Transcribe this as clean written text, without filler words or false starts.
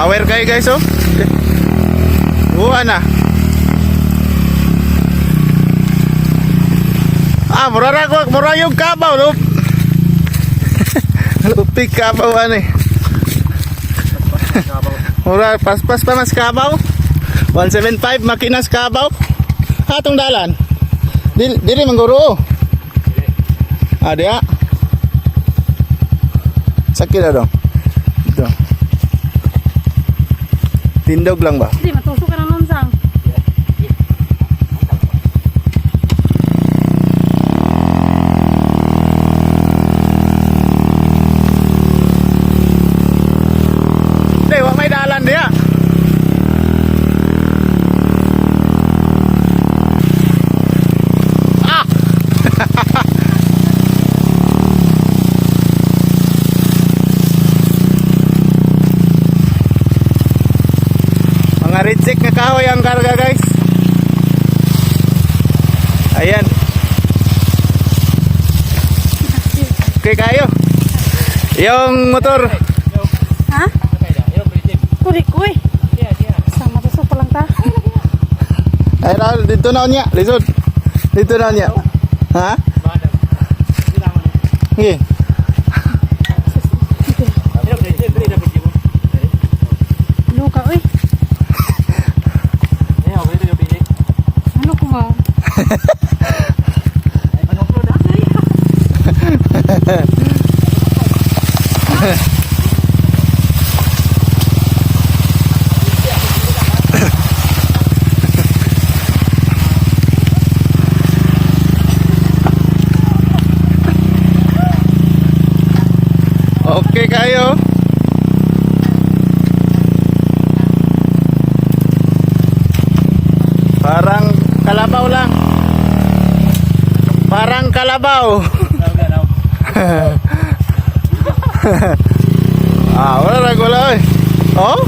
Power kayo, guys, oh. Buha na. Ah, mura ra ko, mura yung kabaw, no? Lupik kabaw ano eh. Mura paspas pa mas kabaw. 175 makinas kabaw. Hatong dalan. Dili dili mangguro. Ah, diya. Sakit na dong. Ito. Tindog lang ba? Hindi, matusok ka na nun, Sang. Hindi, wa may dalan diya. Ah! Mga reject nga kahoy ang karga, guys. Ayan. Okay kayo. Yung motor. Ha? Kulik ko eh. Sang, matusok pa lang ta. Ay, Raul, dito na niya. Lisod. Dito na niya. Ha? Sige. Luka, uy. Ano ko ba? Okay kayo. Parang kalabaw lang. Parang kalabaw. Ah, wala ra wala oy. Oh?